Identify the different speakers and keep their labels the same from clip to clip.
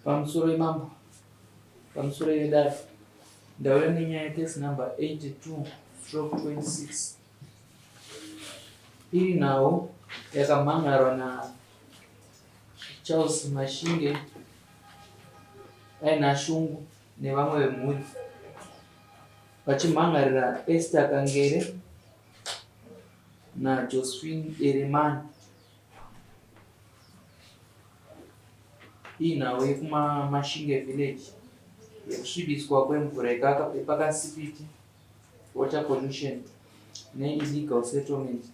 Speaker 1: Pamusoroi mambo, pamusoroi vedare. Ndauya nenyaya case number 82 stroke 26. Iri nhau yakamhan'arwa na Charles Mashinge aina Shungu nevamwe vemhuri vachimhan'arira Esther Kangere naJosephine Deremani. Inhau yekumaMashinge Village yekusvibiswa kwemvura yepakasipiti, water pollution neillegal settlement.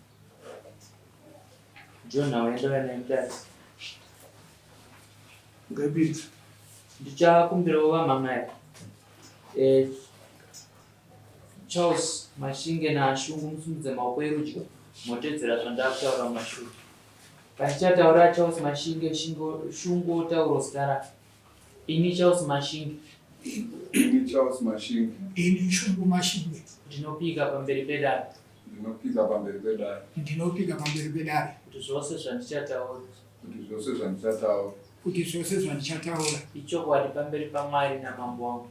Speaker 1: Ndiyo nhau yandauya nayo mudare.
Speaker 2: Ngapiti.
Speaker 1: Ndichakumbirawo vamhan'ari eh, Charles Mashinge naShungu musimudze maoko erudyi motedzera zvandakutaura mumashure. Pandichataura Charles Mashinge Shingo, Shungu otaura zita rake. Ini Charles Mashinge.
Speaker 2: Ini Charles Mashinge.
Speaker 3: Ini Shungu Mashinge.
Speaker 1: Ndinopika pamberi pedare.
Speaker 2: Ndinopika pamberi pedare.
Speaker 3: Ndinopika pamberi pedare.
Speaker 1: Kuti zvose zvandichataura.
Speaker 2: Kuti zvose zvandichataura.
Speaker 3: Kuti zvose zvandichataura.
Speaker 1: Ichokwadi pamberi paMwari namambo wangu.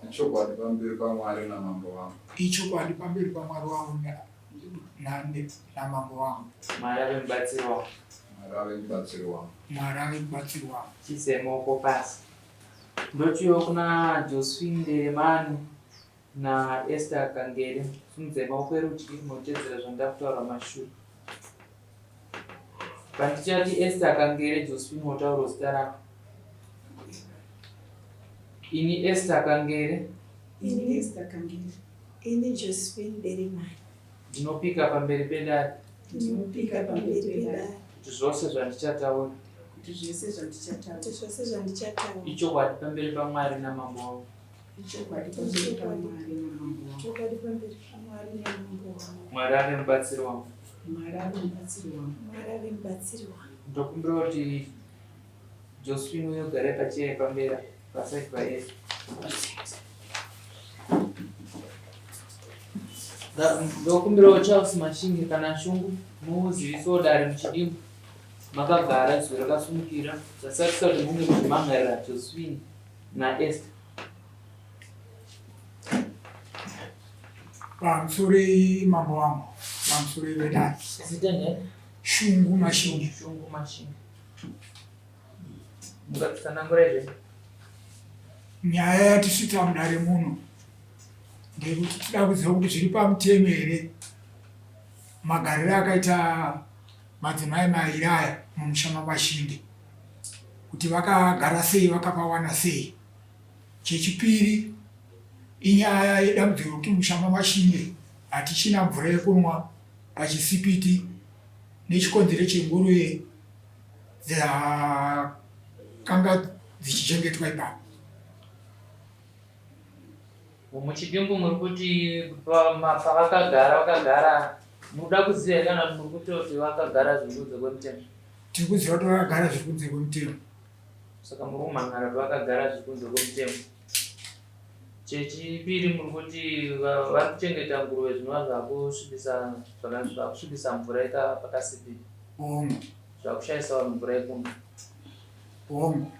Speaker 2: Ichokwadi pamberi paMwari namambo wangu.
Speaker 3: Ichokwadi pamberi paMwari wangu namambo wangu.
Speaker 1: Mwari ave mubatsiri wangu.
Speaker 2: Mwari ave mubatsiri wangu.
Speaker 3: Mwari ave mubatsiri wangu.
Speaker 1: Chiise maoko pasi. Ndochiwo kuna Josephine Nderemani naEsther Kangere. Simudzai maoko erudyi motedzera zvandakutaura mashure. Pandichati Esther Kangere Josephine wotaura zita rako. Ini Esther Kangere.
Speaker 4: Ini Esther Kangere.
Speaker 5: Ini Josephine Berimani.
Speaker 1: Ndinopika pamberi pedare.
Speaker 4: Ndinopika pamberi pedare.
Speaker 1: Kuti zvose zvandichataura.
Speaker 4: Kuti zvese zvandichataura.
Speaker 5: Kuti zvose zvandichataura.
Speaker 1: Ichokwadi pamberi paMwari namambo wangu.
Speaker 4: Ichokwadi pamberi paMwari namambo wangu.
Speaker 5: Chokwadi pamberi paMwari namambo wangu.
Speaker 1: Mwari ave mubatsiri wangu.
Speaker 4: Mwari ave mubatsiri wangu.
Speaker 5: Mwari ave mubatsiri wangu.
Speaker 1: Ndokumbira kuti Josephine uyo gare pacheya pamberi paside paEsther. Ndokumbirawo Charles Mashinge kana Shungu muzivisewo dare muchidimbu makagara izwi rakasumukira zvasarisa kuti munge muchimhangarira Josephine naEsther.
Speaker 3: Pamusorei mambo wangu, pamusorei vedare.
Speaker 1: Zita ndani?
Speaker 3: Shungu Mashinge.
Speaker 1: Shungu Mashinge. Mungatitsanangura izvi?
Speaker 3: Nyaya yatisvitsa mudare muno ndeyekuti tida kuziva kuti zviri pamutemo here magariro akaita madzimai mairi aya mumusha maMashinge kuti vakagara sei vakapawana sei. Chechipiri inyaya yedambudziko rekuti musha maMashinge hatichina mvura yekunwa pachisipiti nechikonzero chenguruve dzakanga dzichichengetwa ipapo.
Speaker 1: Muchidimbu muri kuti pavakagara vakagara munoda kuziva here kana muri kutoti vakagara zviri kunze kwemutemo?
Speaker 3: Tiri kuziva kuti vakagara zviri kunze kwemutemo.
Speaker 1: Saka muri kumhan'ara kuti vakagara zviri kunze kwemutemo. Chechipiri muri kuti vari kuchengeta nguruve zvinova zvakusvibisa zvakusvibisa mvura pakasipiti.
Speaker 3: Hongu.
Speaker 1: Zvakushaisa vanhu mvura yekunwa.
Speaker 3: Hongu.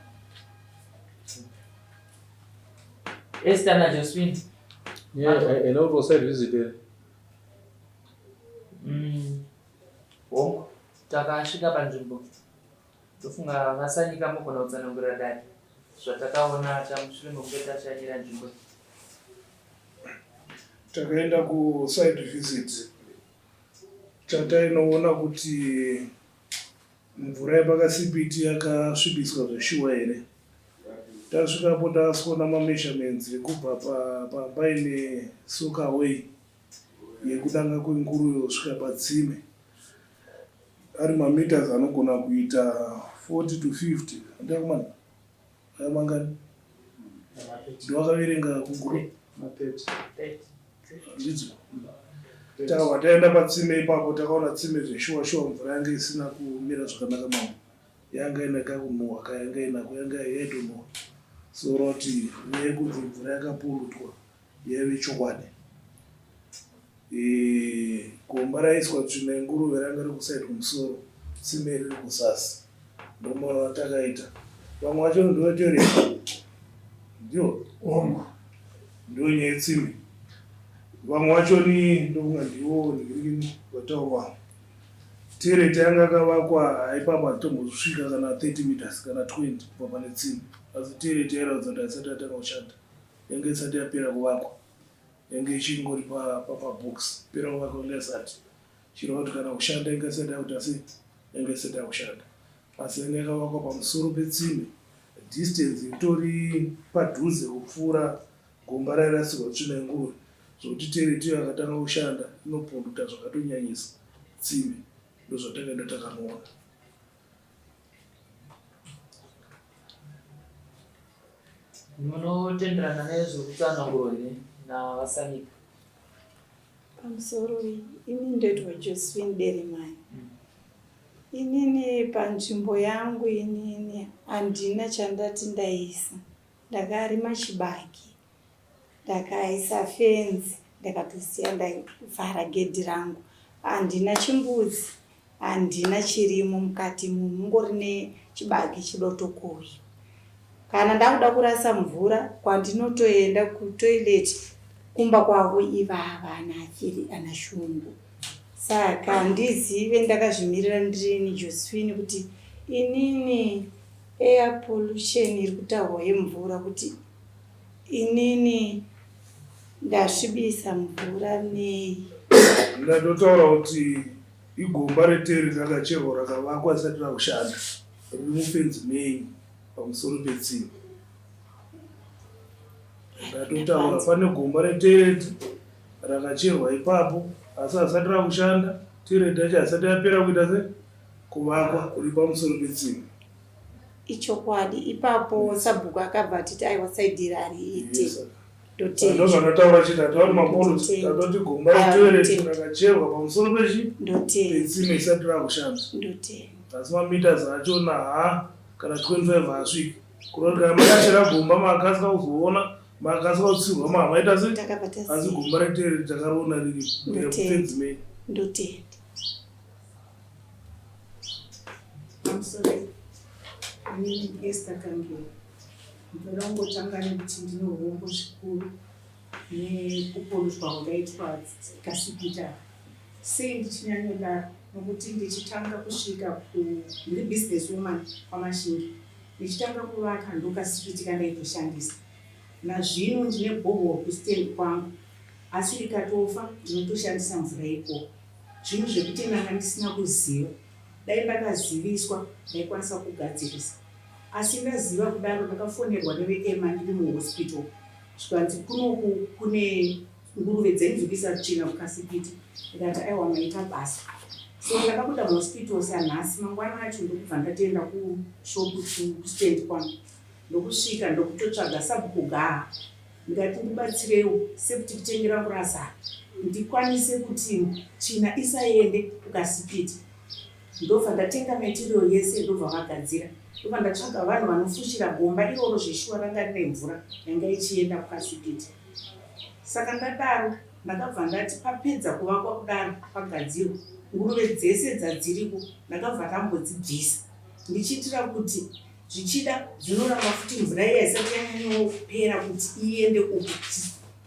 Speaker 1: Esther naJosephine.
Speaker 6: Yeah, I know it was visit there.
Speaker 1: Hongu, takasvika panzvimbo. Ndofunga vaSanyika mogona kutsanangurira dare zvatakaona mushure mekunge tashanyira nzvimbo iyi.
Speaker 2: Takaenda kusite visit chatainoona kuti mvura yepakasipiti yakasvibiswa zveshuwa here. Tasvikapo tasona mameasurements ekubva paine soakaway yekudanga kwenguruve kusvika patsime ari mameters anogona kuita 40 to 50 andiakomana aya mangani ndiwakaverenga kuguru handidzo takabva taenda patsime ipapo takaona tsime zveshuwa shuwa mvura yanga isina kumira zvakanaka mambo yanga ina kakunhuhwa kayanga inako yanga yaitonhuhwa so roti nyaya yekunzi mvura yakapurutwa yaive chokwadi. E, gomba raiswa tsvina yenguruve ranga riri kuside kumusoro, tsime riri kuzasi. Ndomaona takaita. Vamwe vacho ndovatorera ndiwo.
Speaker 3: Hongu.
Speaker 2: Ndiwo nyaya yetsime. Vamwe vachoni ndokunga ndiwo nhingirini vataurwa. Toilet yanga yakavakwa ipapo hadzitombosvika kana 30 meters kana 20 kubva pane tsime. Asi toilet yairatidza kuti haisati yatanga kushanda. Yange isati yapera kuvakwa. Yange ichingori papabox. Pera kuvakwa yanga isati. Chireva kuti kana kushanda yanga isati yakuita sei? Yanga isati yakushanda. Asi yanga yakavakwa pamusoro petsime. Distance itori padhuze kupfuura gomba rairasirwa tsvina yenguruve zvokuti toilet iyo yakatanga kushanda inopunduta zvakatonyanyisa tsime. Ndozvatakaenda takanoona.
Speaker 1: Munotenderana nezvekutsanangurwa here naVaSanyika?
Speaker 5: Pamusoro ini ndoitwa Josephine Derimani. Inini panzvimbo yangu inini handina chandati ndaisa. Ndakarima chibage, ndakaisa fenzi, ndakatosiya ndavhara gedhi rangu. Handina chimbuzi, handina chirimo mukati umu, mungori nechibage chidotokohwiwa. Kana ndakuda kurasa mvura kwandinotoenda kutoilet kumba kwavo ivava ana Phiri ana Shungu. Saka handizive ndakazvimirira ndirini Josephine kuti inini air pollution iri kutaurwa yemvura kuti inini ndasvibisa mvura nei.
Speaker 2: Ndatotaura kuti igomba reteri rakacherwa rakavakwa risati rakushanda riri mufenzi menyu pamusoro petsime. Ndatotaura pane gomba retoilet rakacherwa ipapo asi hasati rakushanda. Toilet yacho hasati yapera kuita se kuvakwa uri pamusoro petsime.
Speaker 5: Ichokwadi ipapo sabhuku akabva atiti aiwa saidhiri hariite.
Speaker 2: Yes, ndozvandataura chete hatauri mapoloti tatoti gomba retoilet rakacherwa pamusoro pechi petsime isati rakushanda. Asi mameters achona haa kana 25 haasviki. Kureva kuti kana makachera gomba makasika kuzoona makasika kutsirwa maita sei? Asi gomba retoilet takariona riri mufenzi menyu.
Speaker 5: Ndotenda.
Speaker 4: Pamusoro inini Esther Kangere ndinoda kungotanga nekuti ndine urombo zvikuru nekupoluswa kwakaitwa kasipita. Sei ndichinyanyodaro? Nokuti ndichitanga kusvika ku ndiri business woman kwaMashinge ndichitanga kuvaka ndokasipiti kandaitoshandisa. Nazvino ndine borehole kustand kwangu asi rikatofa ndinotoshandisa mvura ikoko. Zvinhu zvekuti ndanga ndisina kuziva. Dai ndakaziviswa ndaikwanisa kugadzirisa. Asi ndaziva kudaro ndakafonerwa neveEMA ndiri muhospital zvikanzi kunoku kune nguruve dzainzwikisa tsvina kukasipiti ndikati aiwa maita basa. So ndakabuda muhospital sanhasi mangwana acho ndokubva ndatoenda kushop kustand kwangu ndokusvika ndokutotsvaga sabhuku gaha ndikati ndibatsirewo septic tank rangu razara ndikwanise kuti tsvina isaende kukasipiti. Ndobva ndatenga material yese ndobva vagadzira. Ndobva ndatsvaga vanhu vanofushira gomba iroro zveshuwa ranga rine mvura yanga ichienda kukasipiti. Saka ndadaro ndakabva ndati papedza kuvakwa kudaro pagadzirwa nguruve dzese dzadziriko ndakabva ndambodzibvisa ndichiitira kuti zvichida dzinoramba futi mvura iya isati yanyanyopera kuti iende uku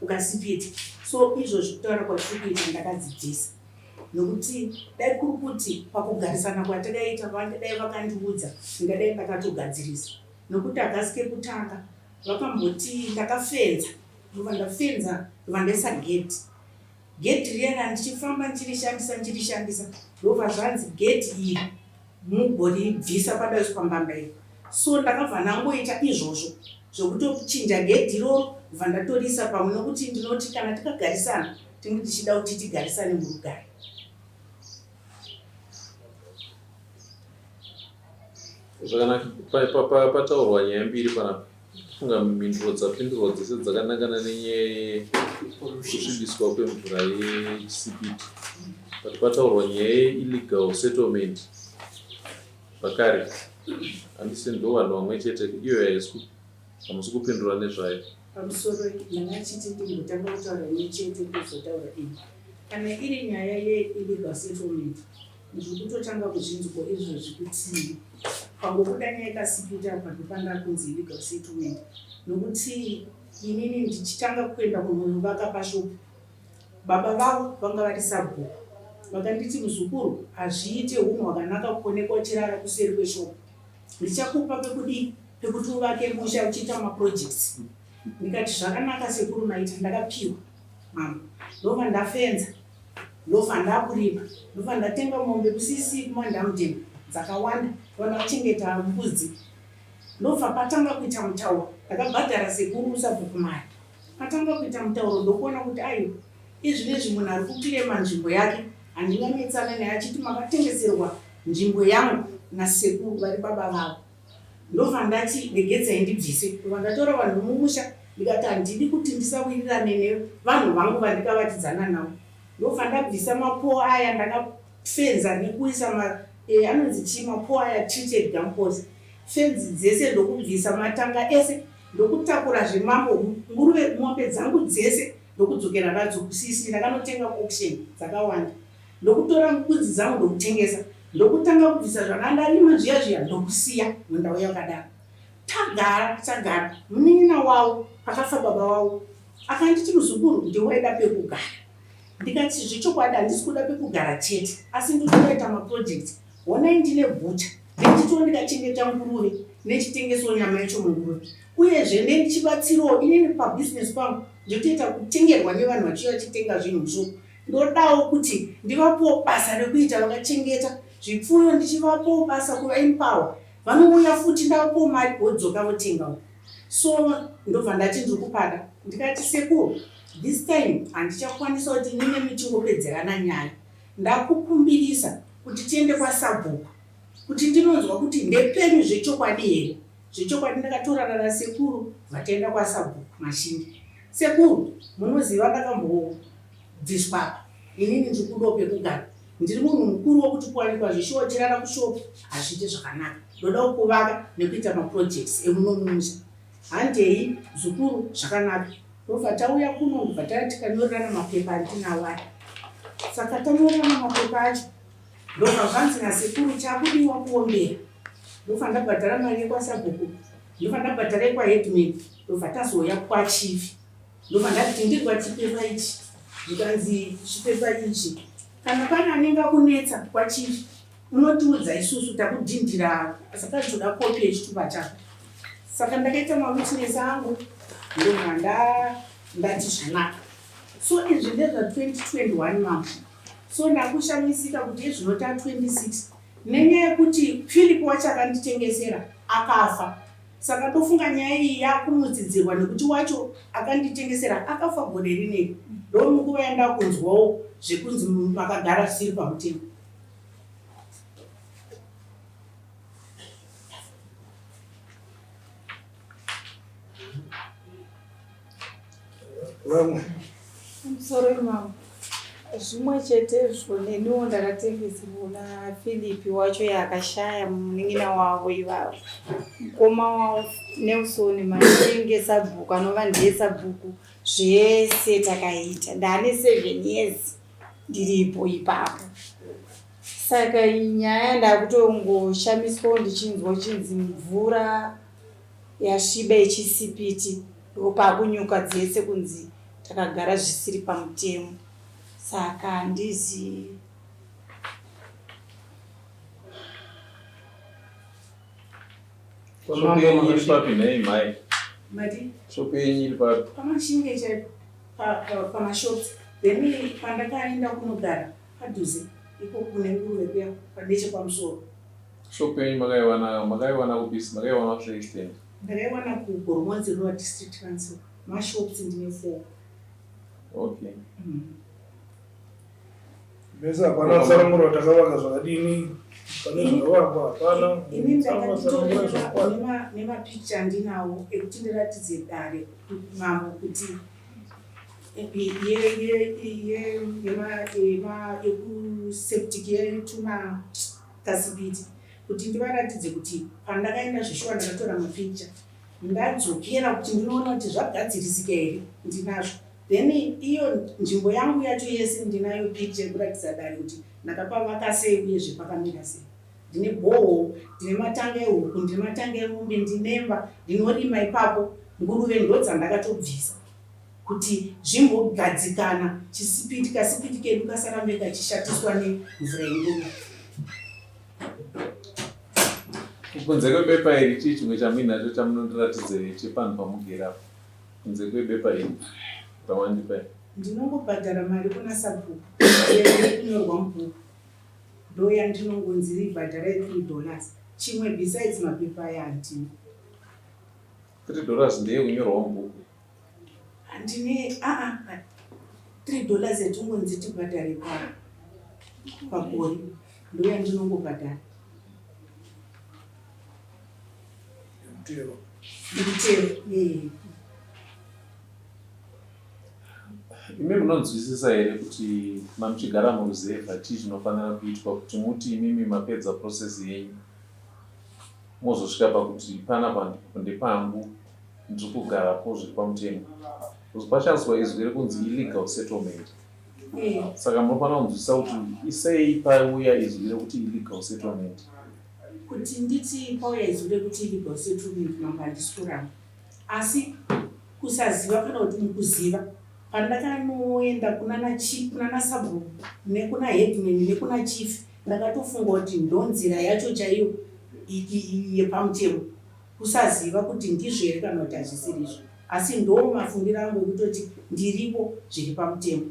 Speaker 4: kukasipiti. So izvozvi kutaura kwatiri kuita ndakadzibvisa. Nokuti dai kuri kuti pakugarisana kwatakaita vangadai vakandiudza ndingadai ndakatogadzirisa. Nokuti hakasi kekutanga vakamboti ndakafenza ndobva ndafenza ndobva ndaisa gedhi. Gedhi riya randichifamba ndichirishandisa ndichirishandisa ndobva zvanzi gedhi iri mugoribvisa padaiswa mbambaira. So ndakabva ndangoita izvozvo zvekutochinja gedhi iroro ndobva ndatoriisa pamwe nokuti ndinoti kana tikagarisana tinge tichida kuti tigarisane murugare.
Speaker 6: Zvakanaka, pataurwa nyaya mbiri panapa. Funga mhinduro dzapindurwa dzese dzakanangana nenyaya yekusvibiswa kwemvura yechisipiti. But pataurwa nyaya yeillegal settlement zvakare. Handisi ndo vanhu vamwe chete iyo haisi hamusi kupindura nezvayo.
Speaker 4: Pamusoro ndanga ndichiti ndimbotanga kutaura imwe chete ndozotaura iyi. Kana iri nyaya yeillegal settlement Ndiri kutotanga kuzvinzwa izvozvi kuti pangobuda nyaya yekasipiti apa ndopandakunzi illegal settlement nokuti inini ndichitanga kuenda kunovaka pashopu baba vavo vanga vari sabhuku vakanditi muzukuru hazviite hunhu hwakanaka kuonekwa uchirara kuseri kweshopu ndichakupa pekudii pekuti uvake musha uchiita maprojects ndikati zvakanaka sekuru maita ndakapiwa mama ndobva ndafenza ndobva ndakurima ndobva ndatenga mombe kucc kumandamudema dzakawanda ndobva ndachengeta mbudzi ndobva patanga kuita mutauro ndakabhadhara sekuru sabhuku mari patanga kuita mutauro ndokuona kuti aiwa izvinezvi munhu ari kukirema nzvimbo yake handinganetsana naye achiti makatengeserwa nzvimbo yangu nasekuru vari baba vavo Ndobva ndati regedzai ndibvise. Ndobva ndatora vanhu vemumusha ndikati handidi kuti ndisawirirane nevanhu vangu vandikavakidzana navo. Ndobva ndabvisa mapoo aya ndakafenza nekuisa ma eh, anonzi chii mapoo aya treated gumpoles fenzi dzese ndokubvisa matanga ese ndokutakura zvemambo nguruve mombe dzangu dzese ndokudzokera nadzo kuCC ndakanotenga kuauction dzakawanda. Ndokutora mbudzi dzangu ndokutengesa ndokutanga kubvisa zvanga ndarima zviya zviya ndokusiya mundau yakadaro. Tagara tagara munin'ina wavo pakafa baba wavo akanditi muzukuru ndiwe waida pekugara ndikati zvechokwadi handisi kuda pekugara chete asi ndiri kuita maprojects honai ndine bhucha nechitiwo ndikachengeta nguruve nechitengesawo nyama yacho munguruve uyezve nendichibatsirawo inini pabusiness pangu ndotoita kutengerwa nevanhu vachiuya vachitenga zvinhu mushopu Ndodawo kuti ndivapowo basa rekuita vakachengeta zvipfuyo ndichivapowo basa kuva empower vanouya futi ndavapowo mari vodzoka votengawo so ndobva ndati ndiri kupada ndikati sekuru this time handichakwanisa kuti ini nemi tingopedzerana nyaya ndakukumbirisa kuti tiende kwasabhuku kuti ndinonzwa kuti ndepenyu zvechokwadi here zvechokwadi ndakatorana nasekuru vataenda kwasabhuku mashingi sekuru munoziva ndakambo bviswa apa inini ndiri kudawo pekugara ndiri munhu mukuru wekuti kuwanikwa zveshuwa uchirara kushop hazviite zvakanaka ndodawo kuvaka nekuita maprojects emuno mumusha handei zukuru zvakanaka ndobva tauya kuno ndobva taya tikanyorerana mapepa andinawo aya saka tanyorerana mapepa acho ndobva zvanzi nasekuru chakudiwa kuombera ndobva ndabhadhara mari yekwasabhuku ndobva ndabhadhara yekwaheadman ndobva tazouya kwachief Ndobva ndati tindirwa chipepa ichi zvikanzi chipepa ichi kana pane anenge akunetsa kwachief unotiudza isusu takudhindira saka toda kopi yechitupa chako saka ndakaita mawitness angu ndobva ndati zvanaka so izvi ndezva 2021 mambo so ndakushamisika kuti izvino ta 26 nenyaya yekuti philip wacho akanditengesera akafa Saka ndofunga nyaya iyi yakumutsidzirwa nekuti wacho akanditengesera akafa gore rineri ndomunguva yandakunzwawo zvekunzi makagara zvisiri pamutemo.
Speaker 2: Vamwe.
Speaker 5: Pamusoro imambo. Zvimwe chetezvo neniwo ndakatengeserwa naPhilip wacho yaakashaya munin'ina wavo ivavo. Mukoma wavo Nelson Mashinge sabhuku anova ndiye sabhuku zvese takaita. Ndane 7 years ndiripo ipapo. Saka iyi nyaya ndakutongoshamiswawo ndichinzwa chinzi mvura yasviba yechisipiti ndopakunyuka dzese kunzi takagara zvisiri pamutemo saka handizi
Speaker 6: Shop yenyu iri papi nhai mhai?
Speaker 4: Mati?
Speaker 6: Shop yenyu iri papi?
Speaker 4: Pamashinge chaipo pamashops then pandakaenda kunogara padhuze iko kune nguruve kuya nechepamusoro.
Speaker 6: Shop yenyu makaiwana makaiwana kupi makaiwana kuShakespeare?
Speaker 4: Ndakaiwana kuGoromonzi Rural District Council. Mashops ndine 4.
Speaker 6: Okay.
Speaker 2: Mese hapana tsanangura takavaka zvakadini pane zvakavakwa hapana.
Speaker 4: Ini ndakatitorera nemapicture andinawo ekuti ndiratidze dare mambo kuti yekuseptic yetuma kasipiti kuti ndivaratidze kuti pandakaenda zveshuwa ndakatora mapicture ndadzokera kuti ndinoona kuti zvagadzirisika here ndinazvo. Then iyo nzvimbo yangu yacho yese ndinayo picture yekuratidza dare kuti ndakapavaka sei uyezve pakamira sei. Ndine borehole, ndine matanga ehuku, ndine matanga emombe, ndinemba, ndinorima ipapo. Nguruve ndodzandakatobvisa kuti zvimbogadzikana chisipiti kasipiti kedu kasarambe kachishatiswa nemvura yenguruve.
Speaker 6: Kunze kwebepa iri chii chimwe chamuinacho chamunondiratidza chepanhu pamugere apa kunze kwebepa iri rawandipa iri?
Speaker 4: Ndinongobhadhara mari kuna sabhuku yekunyorwa mubhuku ndoyandinongonzi bhadharai $3 chimwe besides mapepa aya handina.
Speaker 6: $3 ndeyekunyorwa mubhuku?
Speaker 4: Handine aa $3 yatingonzi tibhadhare pagore ndoyandinongobhadhara.
Speaker 2: Mutero.
Speaker 4: Mutero, ee.
Speaker 6: Imi munonzwisisa here kuti kana muchigara muruzevha chii chinofanira kuitwa kuti muti imimi mapedza process yenyu mozosvika pakuti panapa ndepangu ndiri kugarapo zviri pamutemo? Because pashandiswa izwi rekunzi illegal settlement. Saka munofanira kunzwisisa kuti isei pauya izwi rekuti illegal settlement.
Speaker 4: Kuti nditi pauya izwi rekuti illegal settlement mambo handisi kuramba. Asi kusaziva kana kuti mukuziva pandakanoenda kunana sabhuku nekuna headman nekuna chief ndakatofunga kuti ndonzira yacho chaiyo yepamutemo. Kusaziva kuti ndizvo here kana kuti hazvisirizvo. Asi ndo mafungiro angu ekutoti ndiripo zviri pamutemo.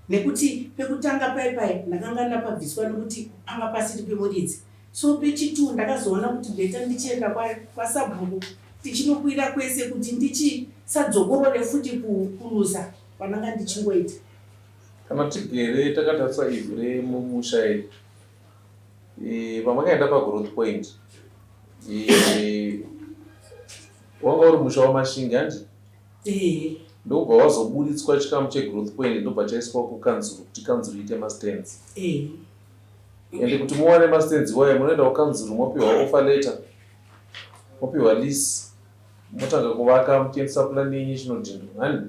Speaker 4: Nekuti pekutanga pai pai ndakanga ndapabviswa nekuti panga pasiri pemuridzi. So pechitu ndakazoona kuti better ndichienda kwasabhuku tichinokwira kwese kuti ndichisadzokorore futi kuluza kwandanga ndichingoita.
Speaker 6: Kana tigere takatarisa ivhu remumusha iri, pamakaenda pagrowth point, wanga uri musha waMashingi handi? Ndobva wazoburitswa chikamu chegrowth point ndobva chaiswa kukanzuru kuti kanzuru iite mastands. Ende kuti muwane mastands iwayo munoenda kukanzuru mopiwa offer letter, mopiwa lease, motanga kuvaka muchiendesa plan yenyu chinodhindwa hani?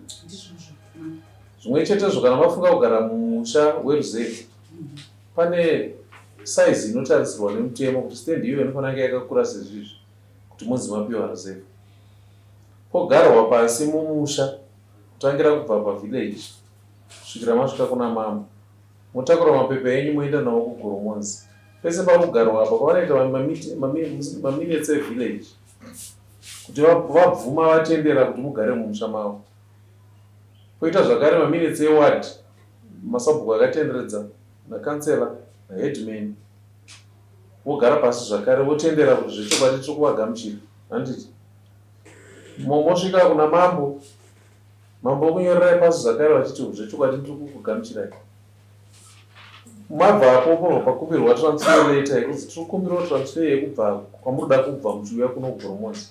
Speaker 6: Zvimwe chetezvo kana mafunga kugara mumusha weruzevha pane size inotarisirwa nemutemo kuti stand iyoyo inofanira kunge yakakura sezvizvi kuti munzi mapiwa ruzevha. Pogarwa pasi mumusha kutangira kubva pavillage kusvikira masvika kuna mambo. Motakura mapepa enyu moenda nawo kuGoromonzi. Pese pakugarwa apa pavanoita maminutes evillage kuti vabvuma vatendera kuti mugare mumusha mavo. Poita zvakare maminutes eward masabhuku akatenderedza nakansela naheadman vogara pasi zvakare votendera kuti zvechokwadi tiri kuvagamuchira. Handiti? Mosvika kuna mambo, mambo vokunyorerai pasi zvakare vachiti zvechokwadi ndiri kukugamuchirai. Mabva apo pobva pakumbirwa transfer letter yekuti tiri kukumbirawo transfer yekubva kwamunoda kubva muchiuya kuno kuGoromonzi.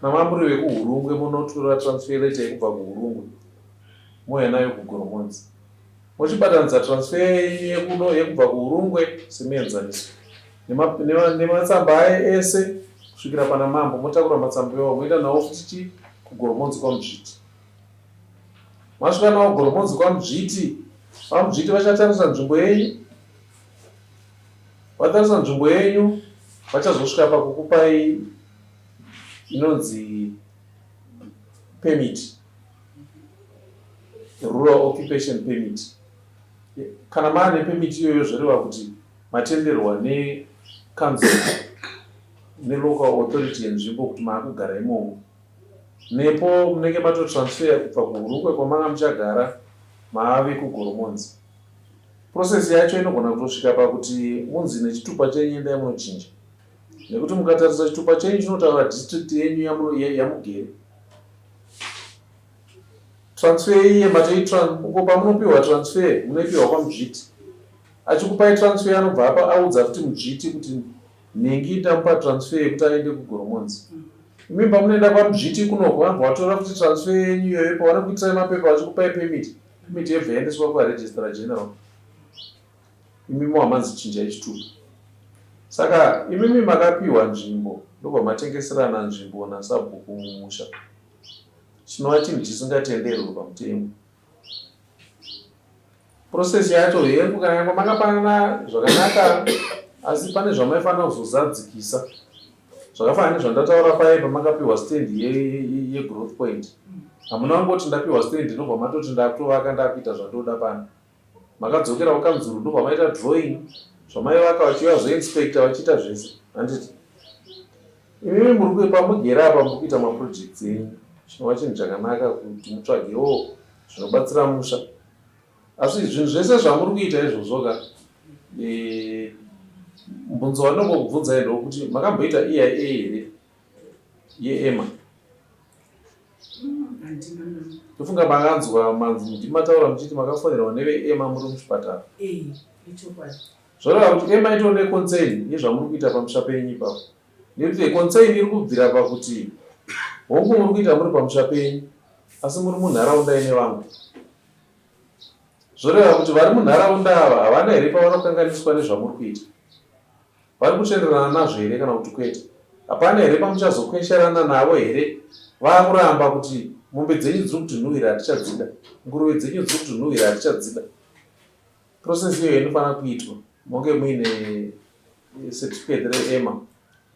Speaker 6: Kana mamuri vekuHurungwe munotora transfer letter yekubva kuHurungwe mouya nayo kuGoromonzi. Mochibatanidza transfer yenyu yekuno yekubva kuHurungwe semuenzaniso nematsamba aye ese kusvikira pana mambo motakura matsamba iwawo moenda nawo futi chi kuGoromonzi kwaMudzviti. Masvika nawo Goromonzi kwaMudzviti, vaMudzviti vachatarisa nzvimbo yenyu. Vatarisa nzvimbo yenyu vachazosvika pakukupai inonzi permit, rural occupation permit. Kana maane permit iyoyo zvoreva kuti matenderwa nekanzuru nelocal authority yenzvimbo kuti maakugara imomo. Nepo munenge matotransfer kubva kuHurungwe kwamanga muchagara maave kuGoromonzi. Process yacho inogona kutosvika pakuti munzi nechitupa chenyu endai munochinja. Nekuti mukatarisa chitupa chenyu chinotaura district yenyu yamugere. Transfer iye uko pamunopiwa transfer munoipiwa kwaMudzviti. Achikupai transfer anobva apa audza futi Mudzviti kuti nhingi ndamupa transfer yekuti aende kuGoromonzi. Imi pamunoenda kwaMudzviti kunoko vanobva vatora futi transfer yenyu iyoyo pavanokuitirai mapepa vachikupai permit. Permit yobva yaendeswa kwaRegistrar General. Imi mohamanzi chinjai chitupa. Saka imimi makapiwa nzvimbo ndobva matengeserana nzvimbo nasabhuku mumusha. Chinova chinhu chisingatenderwe pamutemo. Process yacho hengu kana nyangwe makapanana zvakanaka asi pane zvamaifanira kuzozadzikisa zvakafanana nezvandataura paye pamakapiwa stand yegrowth point. Hamuna kungoti ndapiwa stand ndobva matoti ndakutovaka ndakuita zvandoda pano. Makadzokera kukanzuru ndobva maita drawing zvamaivaka vachiuya vazoinspecta vachiita zvese handiti? Imimi muri pamugere apa muri kuita maprojects enyu chinova chinhu chakanaka kuti mutsvagewo zvinobatsira musha asi zvinhu zvese zvamuri kuita izvozvo ka e, mubvunzo wandingokubvunzai ndokuti makamboita EIA here yeEMA? Ndofunga makanzwa manzi ndimataura muchiti makafonerwa neveEMA muri muchipatara.
Speaker 4: Eh, ichokwadi.
Speaker 6: Zvoreva kuti EMA itori neconcern yezvamuri kuita pamusha penyu ipapo. Nekuti concern iri kubvira pakuti hongu muri kuita muri pamusha penyu asi muri munharaunda ine vamwe. Zvoreva kuti vari munharaunda ava havana here pavanokanganiswa nezvamuri kuita. Vari kutenderana nazvo here kana kuti kwete? Hapana here pamuchazokwesherana navo here vakuramba kuti mombe dzenyu dziri kutinhuhwira hatichadzida, nguruve dzenyu dziri kutinhuhwira hatichadzida? Process iyoyo inofanira kuitwa monge muine certificate reEMA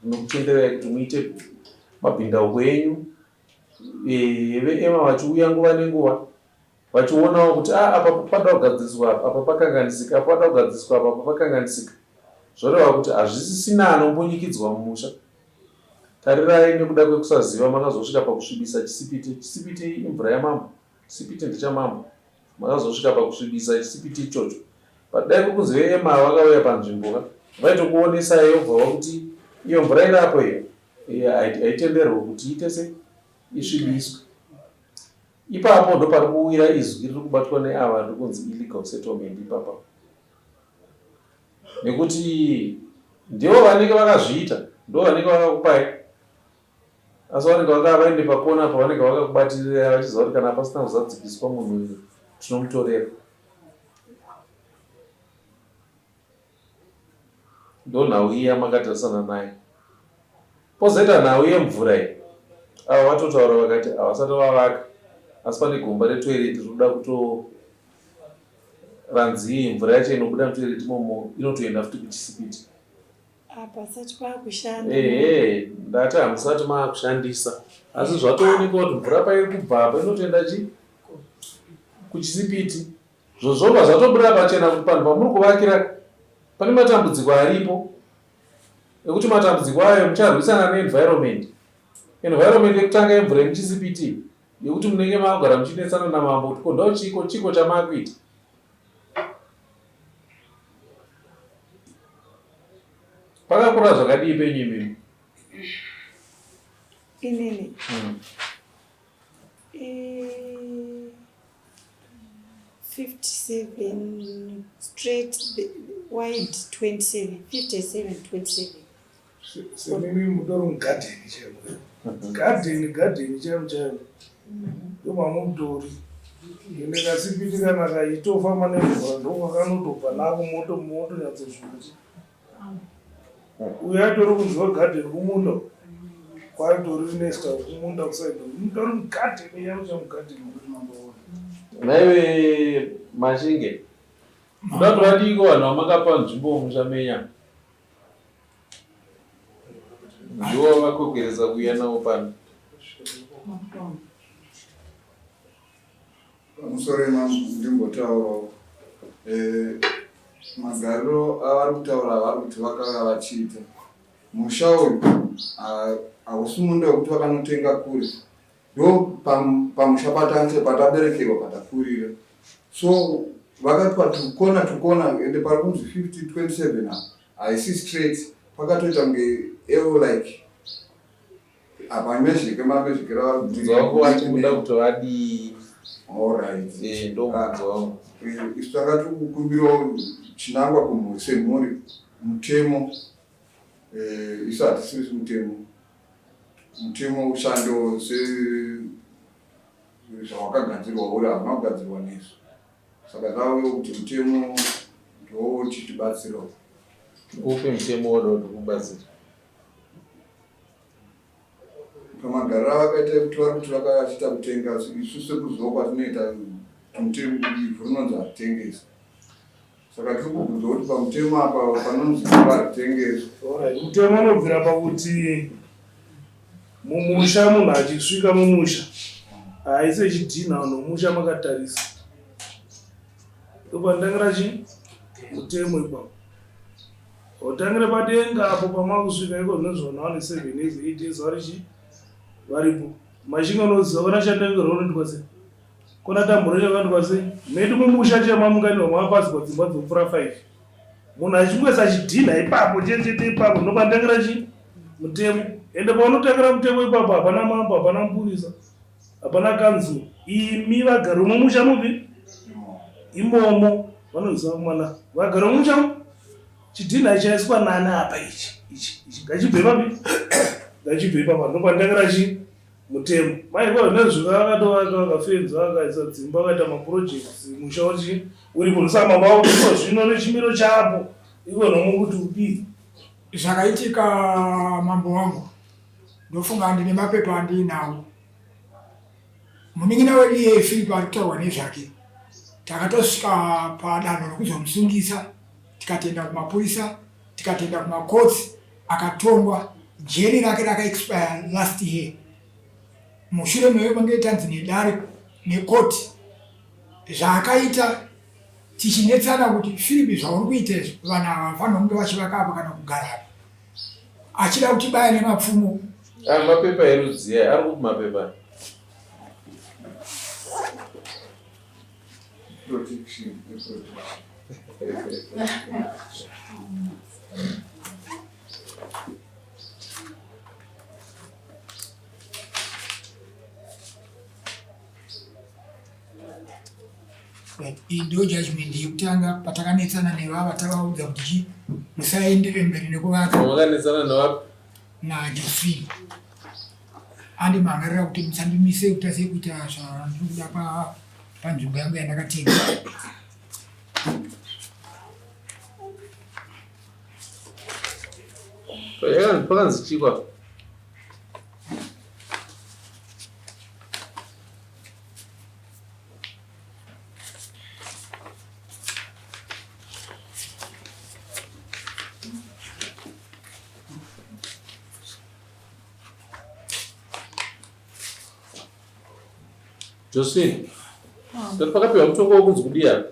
Speaker 6: rinokutenderai kuti muite mabhindauko enyu, veEMA vachiuya nguva nenguva vachionawo kuti ah, apa pada kugadziriswa apa, apa pakanganisika, apa pada kugadziriswa apa, apa pakanganisika. Zvoreva kuti hazvisisina anombunyikidzwa mumusha. Tarirai nekuda kwekusaziva makazosvika pakusvibisa chisipiti. Chisipiti imvura yamambo. Chisipiti ndechamambo. Makazosvika pakusvibisa chisipiti ichocho. But dai kuri kunzi veEMA vakauya panzvimbo ka, vaitokuonesai yobva vakuti iyo mvura iri apo iyo haitenderwe kuti iite sei isvibiswe. Ipapo ndopari kuwira izwi riri kubatwa neava riri kunzi illegal settlement ipapa. Nekuti ndivo vanenge vakazviita, ndivo vanenge vakakupai. Asi vanenge vaka vaende pakona apa vanenge vakakubatirira vachiziva kuti kana pasina kuzadzikiswa munhu uyu tinomutorera. Ndonhau iya makatarisana nayo. Pozoita nhau yemvura iyi. Ava vatotaura vakati havasati vavaka asi pane gomba retoilet rinoda kuto ranzi mvura yacho inobuda mutoilet imomo inotoenda futi kuchisipiti.
Speaker 5: Apa asati pakushanda.
Speaker 6: Ehe, ndati hamusati maakushandisa asi zvatoonekwa kuti mvura pairi kubva apa inotoenda chi kuchisipiti. Zvozvobva zvatobuda pachena kuti panhu pamuri kuvakira pane matambudziko aripo ekuti matambudziko ayo mucharwisana neenvironment. Environment yekutanga yemvura yemuchisipiti yekuti munenge makugara muchinetsana namambo kuti ko ndochiko chiko chamakuita. Pakakura zvakadii penyu imimi?
Speaker 5: Inini. 57 straight wide 27 57 27
Speaker 2: Semimi mutori mugadheni chaimo. Gadheni gadheni chaimo chaimo. Ndomamutori. Ende kasipiti kana kaitofamba nemvura ndokwakanotobva nako moto motonyatsozvikuti. Uyo atori kunzwa garden kumunda kwatori nesta kumunda kusaidi mutori mugarden yamucha mugarden kuti mamboona.
Speaker 6: Naiwe Mashinge, kuda kuti vadiiko vanhu vamakapa nzvimbo mumusha menya? Ndivo vakakwekweresa kuuya navo pano.
Speaker 7: Pamusoro imambo ndimbotaurawo eh, magariro avari kutaura avari kuti vakanga vachiita musha uyu hausi munda wekuti vakanotenga kure ndo pamusha patange pataberekerwa patakurira so vakati patukona tukona ende pari kunzi 50 27 apa haisi straight pakatoita kunge l like apa mezheke mamezhekera vari
Speaker 6: Mubvunzo wangu wati kuda kuti vadii?
Speaker 7: Alright.
Speaker 6: Eh, ndo mubvunzo wangu.
Speaker 7: Eh, isu tanga tiri kukumbirawo chinangwa kumhuri semhuri mutemo eh, isu hatisiri mutemo mutemo ushando sezvawakagadzirwa uri hauna kugadzirwa nesu saka tauye kuti mutemo ndochitibatsirawo
Speaker 6: Upi mutemo wada kuti kubatsira?
Speaker 7: Pamagariro avakaita ekuti vari kuti vakachiita kutenga isu sekuziva kwatinoita mutemo ivhu rinonzi haritengeswi. Saka tiri kubvunza kuti pamutemo apa panonzi ivhu haritengeswi.
Speaker 2: Alright, mutemo unobvira pakuti mumusha munhu achisvika mumusha haaise chidhinha nomusha makatarisa. Ndopanotangira chii? Mutemo ipapo. Otangire padenga apo pamakusvika iko zvinonzi vanhu vane 7 years 8 years vari chii? Varipo. Mashinga unoziva kana chandange rinoitwa sei? Kona tambura chakaitwa sei? Medu mumusha chema munganirwa makapazikwa dzimba dzopfuura 5. Munhu achingoisa chidhinha ipapo chete chete ipapo ndopanotangira chii? Mutemo. Ende paunotangira mutemo ipapo hapana mambo, hapana mupurisa. Hapana kanzuru. Imi vagari vomumusha mupi? Imomo. Vanoziva kumana. Vagari vomumusha mupi? Chidhinha chaiswa nani apa ichi? Ichi. Ichi. Ngachibve papi? Ngachibve ipapa. Ndopandangira chi mutemo. Mai kwa nezvika vakatovaka vakafenza vakaisa dzimba vakaita maprojects musha wachi uripo. Ndosaka mambo avo iko zvino nechimiro chapo iko nomukuti udii.
Speaker 3: Zvakaitika mambo wangu ndofunga ndine mapepa andiinawo Munin'ina wedu iyeye Philip ari kutaurwa nezvake takatosvika padanho rekuzomusungisa tikatoenda kumapurisa tikatoenda kumacourts akatongwa jeri rake rakaexpire last year mushure mekunge tanzi nedare nekoti zvaakaita tichinetsana kuti Philip zvauri kuita izvi vanhu ava vafanira kunge vachivaka apa kana kugara apa achida kutibaya nemapfumo.
Speaker 6: Ari mapepa erudzii aya? Ari kupi mapepa?
Speaker 7: Protection, protection.
Speaker 3: Iyi ndo judgment yekutanga patakanetsana nevava tavaudza kuti chi musaendere mberi nekuvaka.
Speaker 6: Makanetsana nevapi?
Speaker 3: NaJosephine. Andimhangarira kuti musandimise kuita sei kuita zvandiri kuda panzvimbo yangu yandakatenga.
Speaker 6: Pakanzi chikwa. Josephine, ah. pakapiwa mutongo wekunzi kudii apa?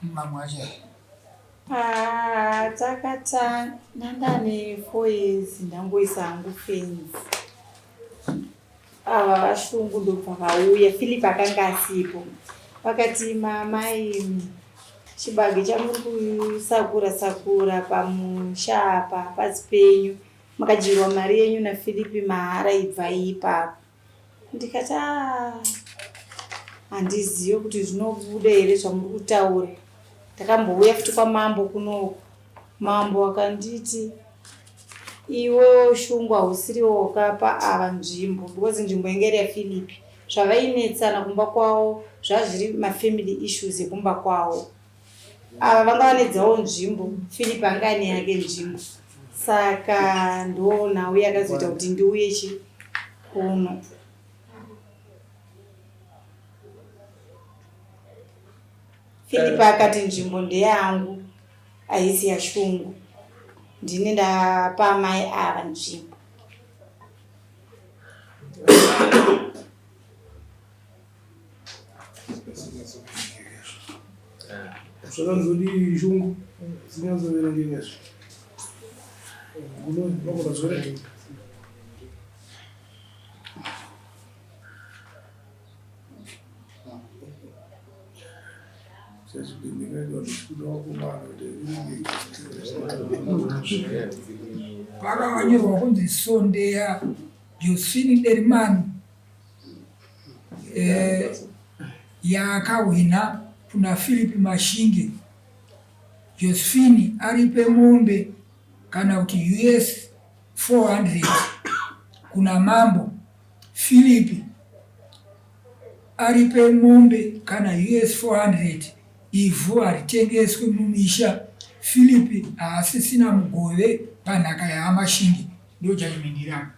Speaker 3: Mamwe acho.
Speaker 5: Patakatanga ndane 4 years ndangoisa hangu fenzi. Ava vashungu ndobva vauya Philip akanga asipo vakati mamai chibage chamuri kusakura sakura pamusha apa hapasi penyu makadyirwa mari yenyu naPhilip mahara ibvai ipapo ndikati ah, handizive kuti zvinobuda here zvamuri kutaura ndakambouya futi kwamambo kunoku Mambo akanditi iwewo Shungu hausiriwo wakapa ava nzvimbo because nzvimbo yanga iri yaPhilip. Zvavainetsana kumba kwavo zvazviri mafamily issues ekumba kwavo. Ava vanga vane dzavo nzvimbo, Philip anga ane yake nzvimbo. Saka ndonhau yakazoita kuti ndiuye chi kuno. Philip akati nzvimbo ndeyangu haisi yashungu ndini ndapa amai ava nzvimbo.
Speaker 2: Zvakanzodii shungu zinyatsoverengeka izvi. Unogona zverenga.
Speaker 3: Pakanyorwa kunzi Sondeya Josephine Derimani eh, yaakahwina kuna Philip Mashinge. Josephine aripe mombe kana kuti US 400 kuna mambo Philip aripe mombe kana us 400 ivhu haritengeswi mumisha Philip haasisina mugove panhaka yaAmashinge ndo judgment iri apa.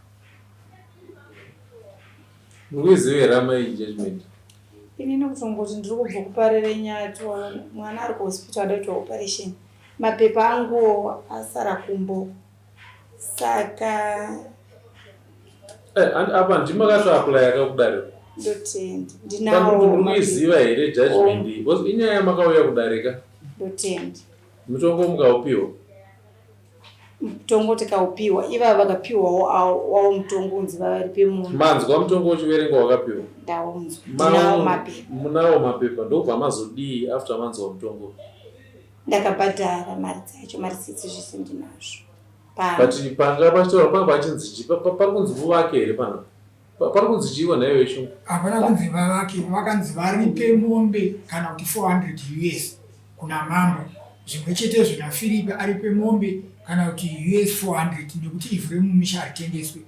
Speaker 6: Mukuiziva here amai judgment?
Speaker 5: Inini kutongoti ndiri kubva kuParirenyatwa, mwana ari kuhospital ada kuitwa operation. Mapepa anguwo asara kumbo. Saka
Speaker 6: Eh, apa ndimi makatoaplya ka kudare?
Speaker 5: Ndotenda. Ndinawo.
Speaker 6: Muri kuiziva here judgment iyi? Because inyaya yamakauya kudare ka.
Speaker 5: Ndotenda.
Speaker 6: Mutongo mukaupiwa.
Speaker 5: Mutongo tikaupiwa, ivava vakapiwawo wawo mutongo unzi vavaripe munhu.
Speaker 6: Manzwa mutongo uchiverengwa wakapiwa?
Speaker 5: Ndaunzwa. Ndinawo mapepa.
Speaker 6: Munawo mapepa ndobva mazodii after manzwa mutongo?
Speaker 5: Ndakabhadhara mari dzacho, marisitsi zvese ndinazvo.
Speaker 6: But panga pachitaura panga pachinzi chii? Pari kunzi muvake here panapa? Pari kunzi chiiwa nhaiwe Shungu?
Speaker 3: Hapana kunzi vavake, vakanzi varipe mombe kana kuti 400 us kuna mambo. Zvimwe chetezvo naFiripi aripe mombe kana kuti us 400 nekuti ivhu remumisha haritengeswe.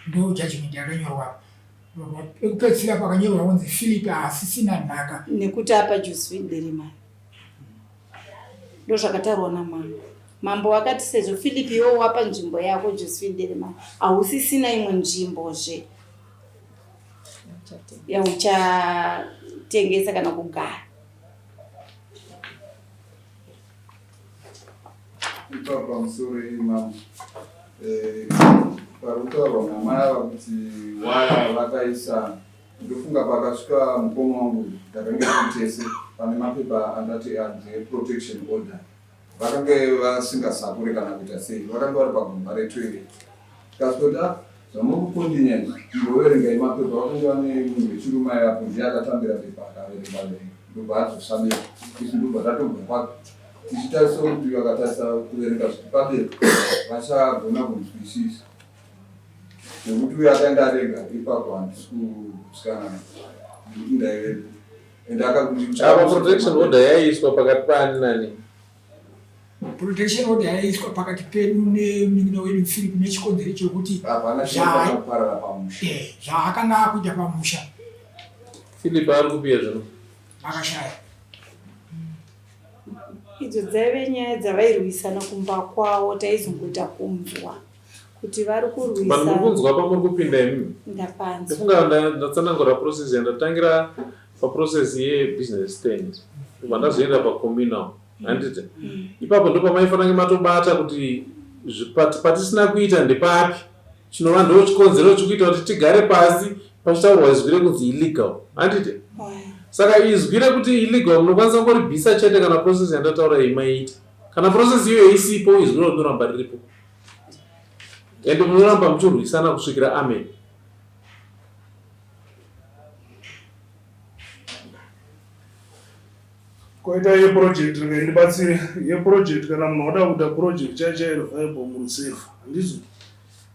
Speaker 3: Ndo judgment yakanyorwa apa. Pekupedzisira pakanyorwa kunzi Filipi haasisina nhaka.
Speaker 5: Nekuti apa Josephine Derimani. Ndozvakataurwa namambo. Mambo vakati sezvo Philip iwe wapa nzvimbo yako Josephine Deremani hausisina imwe nzvimbozve yauchatengesa kana kugara.
Speaker 7: Ipapo pamusoro imambo eh, pari kutaurwa namai ava kuti waya vakaisa Ndofunga pakasvika mukoma wangu takange tiri tese pane mapepa andati anzi eprotection order vakange vasingasakure kana kuita sei vakange vari pagomba retoilet tikasvika kuti ah zvamuri kukondinya izvi imboverengai mapepa vakange vane munhu wechirume aivapo ndiye akatambira pepa akaverenga verenga ndobva adzosa bepa isu ndobva tatobva papi tichitarisa kuti vakatarisa kuverenga zviri pabepa vachagona kunzwisisa Nekuti uyo akaenda ari ega ipapo handisi kusikana nekuti ndaivepo and akakuti
Speaker 6: Apa protection order yaiiswa pakati paani nani?
Speaker 3: Protection order yaiiswa pakati pedu nemunin'ina wedu Philip nechikonzero chekuti
Speaker 7: hapana chinofanira kuparara pamusha.
Speaker 3: Eh, zvaakanga akuita pamusha.
Speaker 6: Philip ari kupi zvino?
Speaker 3: Akashaya.
Speaker 5: Idzo dzaive nyaya dzavairwisana kumba kwavo taizongoita kunzwa. kuti vari kurwisa.
Speaker 6: But muri kunzwa pamuri kupinda imimi?
Speaker 5: Ndapanzwa.
Speaker 6: Ndofunga ndatsanangura process yandatangira paprocess yebusiness stand ndobva ndazoenda pacommunal handiti ipapo ndopamaifanira kunge matobata kuti patisina kuita ndepapi chinova ndo chikonzero chikuita kuti tigare pasi pachitaurwa izwi rekunzi illegal handiti saka izwi rekuti illegal munokwanisa kungoribvisa chete kana process yandataura iyi maiita kana process iyoyo isipo izwi ro rinoramba riripo and munoramba muchirwisana kusvikira amen.
Speaker 2: Koita yeproject rega ndibatsire yeproject kana munhu wada kuita project chai chai revival murusevha handizvo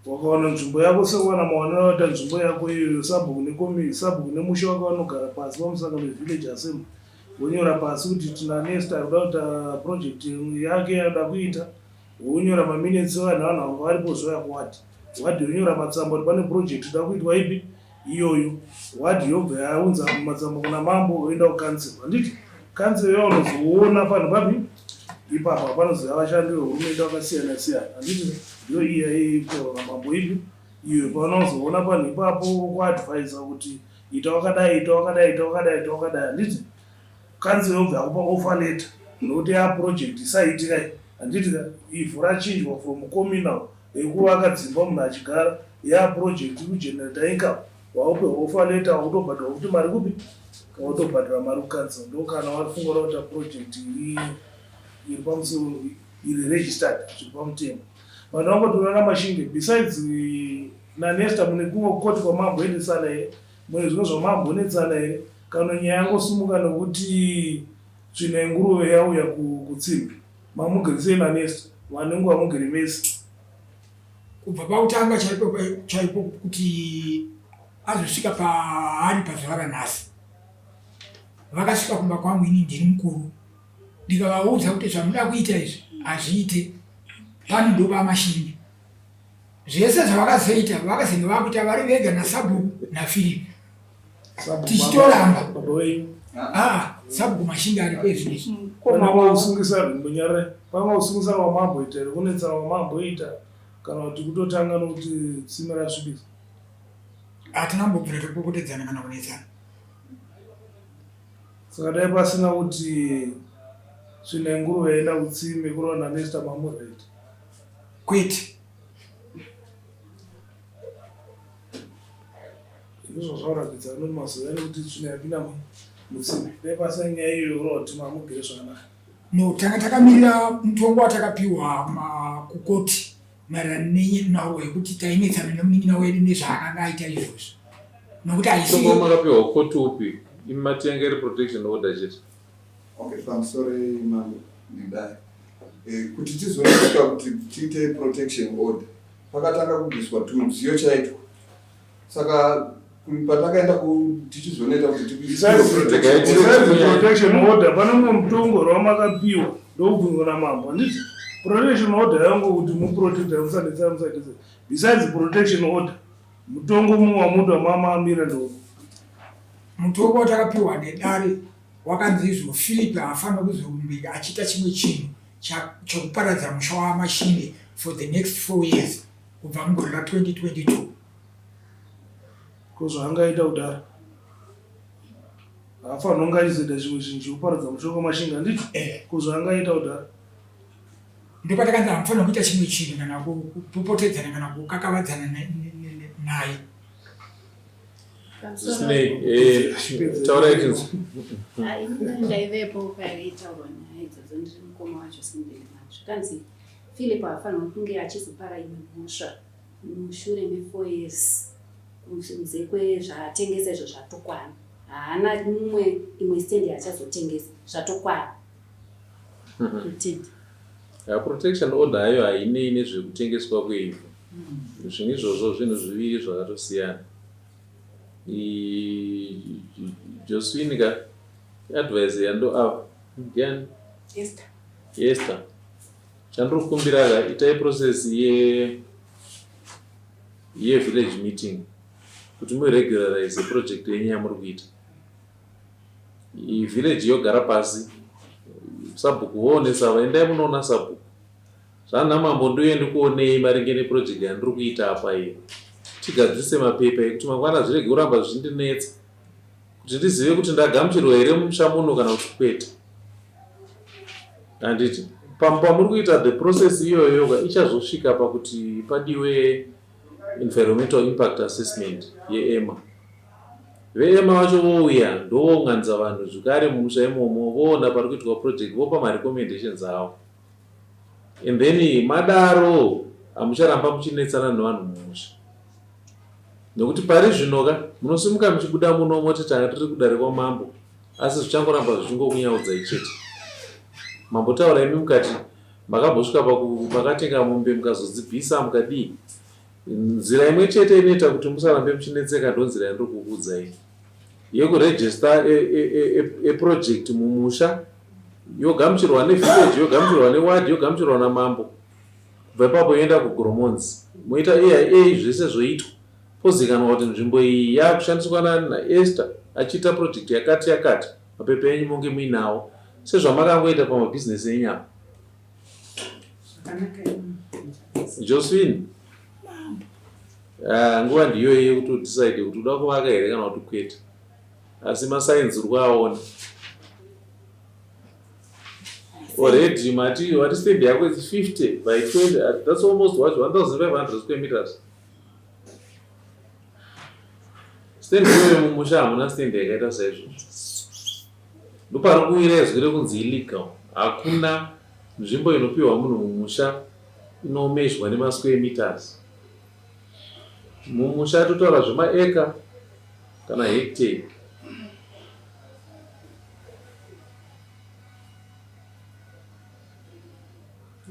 Speaker 2: wakawana nzvimbo yako sekuwana mawaniro aita nzvimbo yako iyoyo sabhuku nekomi sabhuku nemusha wake vanogara pasi pamusangano vevillage assembly wonyora pasi kuti tina nesta ari kuda kuita project yake yaada kuita Wonyora maminutes evanhu vanhu vanga varipo zvouya kuward. Ward yonyora matsamba kuti pane project ida kuitwa ipi iyoyo. Ward yobva yaunza matsamba kuna mambo oenda kucouncil. Handiti council yaunozoona panhu papi ipapa panozouya vashandi vehurumende vakasiyana siyana. Handiti ndiyo iya itaurwa namambo ipi iyoyo pavanozoona panhu ipapo vokuadvisa kuti ita wakadai ita wakadai ita wakadai ita wakadai handiti Council yobva yakupa offer letter nokuti ya project isaitika iyi handiti ka ivhu rachinjwa from communal yekuvaka dzimba munhu achigara ya project ikugenerata income wakupiwa offer letter wakutobhadhara kuti mari kupi wakutobhadhara mari kucouncil ndokana wafunga kuita project iri iri pamusoro iri registered zviri pamutemo vanhu vangotorana mashinge besides naNesta mune kumwe koti kwamamboendesana here Mune zvimwe zvamambonetsana here kana nyaya yangosimuka nokuti tsvina yenguruve yauya kutsime? Mamugere sei naNesta vanenge vamugere mese?
Speaker 3: Kubva pakutanga chaipo chaipo kuti azosvika paari pazuva ranhasi, vakasvika kumba kwangu ini ndiri mukuru ndikavaudza kuti zvamuda kuita izvi hazviite pano ndopamashingi Zvese zvavakazoita vakazenge vakuita vari vega nasabhuku naFiripi tichitoramba ah, sabhuku Mashinga aripo izvi izvi
Speaker 2: Pamwe munyarare pamwe kusungisa kwamamboita here kunetsana kwamamboita kana kuti kutotanga nokuti tsime rasvibisa.
Speaker 3: Hatina kumbobvira tapopotedzana kana kunetsana.
Speaker 2: Saka dai pasina kuti tsvina yenguruve yaenda kutsime kurova naNesta mamuright.
Speaker 3: Kwete.
Speaker 2: Ndizvo zvakuratidza ano mazuva ekuti tsvina yapinda mutsime. Dai pasina nyaya iyoyo kurova kuti mamugere zvakanaka.
Speaker 3: No, tanga takamirira mutongo watakapiwa kukoti maererano nenhau yekuti tainetsana nemunin'ina wedu nezvaakanga aita izvozvo nokuti haisi
Speaker 6: Mutongo makapiwa kukoti upi? Imi mati yanga iri protection order chete.
Speaker 7: Okay, pamusoro mambo nedare. Eh, kuti tizonosvika kuti tiite protection order pakatanga kubviswa tudziyo chaitwa saka patakaenda tichizonoita kuti
Speaker 2: protection order pane mumwe mutongo wamakapiwa ndokubvunzwa namambo handiti protection order yangu kuti muprotecta musadetsa musadetsa besides protection order mutongo mumwe wamuda mamamira ndo
Speaker 3: mutongo watakapiwa nedare wakanzi izvo Philip haafaniri kuzorumbika achiita chimwe chinhu chokuparadza musha waMashinge for the next 4 years kubva mugore ra2022.
Speaker 2: Ko zvaangaita kudaro haafanirwa kunge achizoita chimwe chinhu chekuparadza musha kwaMashinge handiti?
Speaker 3: Eh.
Speaker 2: Ko zvaangaita kudaro
Speaker 3: Ndopatakanzi hamufanira kuita chimwe chinhu kana kupopotedzana kana kukakavadzana naye.
Speaker 6: Zvisinei, taurai tinzwe.
Speaker 8: Ndaivepo paitaurwa nyaya idzodzo ndiri mukoma wacho semubereki wake. Zvikanzi Philip haafanirwa kunge achizopara imwe mhosva mushure me4 years kunze kwezvaatengesa izvo zvatokwana. Haana mumwe imwe stand yaachazotengesa zvatokwana. Kutenda.
Speaker 6: Ya, protection order hayo hainei nezvekutengeswa kweivhu. Zvinhu izvozvo zvinhu zviviri zvakatosiyana. Josephine ka advice yando apa ndiani?
Speaker 4: Esther.
Speaker 6: Esther. Chandiri kukumbira ka itai process ye ye village meeting kuti muregularize project yenyu yamuri kuita. Village yogara pasi sabhuku voonesa endai munoona sabhuku. Zvana mambo ndiuye ndikuonei maringe neproject yandiri kuita apa iyi. Tigadzirise mapepa ekuti mangwana zvirege kuramba zvichindinetsa kuti ndizive kuti ndagamuchirwa here mumusha muno kana kuti kwete. Handiti pamuri kuita the process iyoyo ka ichazosvika pakuti padiwe environmental impact assessment yeEMA. VeEMA vacho vouya ndovounganidza vanhu zvekare mumusha imomo voona pari kuitwa project vopa marecommendations avo. And then madaro hamucharamba muchinetsana nevanhu mumusha. Nekuti pari zvino ka munosimuka muchibuda muno moti tanga tiri kudare kwamambo asi zvichangoramba zvichingokunyaudzai chete. Mambotaura imi mukati makambosvika paku makatenga mombe mukazodzibvisa mukadii. Nzira imwe chete inoita kuti musarambe muchinetseka ndonzira yandiri kukuudzai yekuregister a project mumusha yogamuchirwa nevillage yogamuchirwa neward yogamuchirwa namambo kubva ipapo yoenda kuGoromonzi moita EIA zvese zvoitwa pozikanwa kuti nzvimbo iyi yakushandiswa naEsther achiita project yakati yakati mapepa enyu monge muinawo sezvamakangoita pamabhizinesi enyu apa. Josephine, nguva ndiyoyi yekuti udecide kuti uda kuvaka here kana kuti kwete. Asi masigns uri kuaona. Already mati wati stand yako is 50 by 20, that's almost what 1500 square meters. Stand iyoyo mumusha hamuna stand yakaita saizvozvo. Ndopari kuwira izwi rekunzi illegal. Hakuna nzvimbo inopiwa munhu mumusha inomezhwa nemasquare meters. Mumusha totaura zvemaeka kana hectare.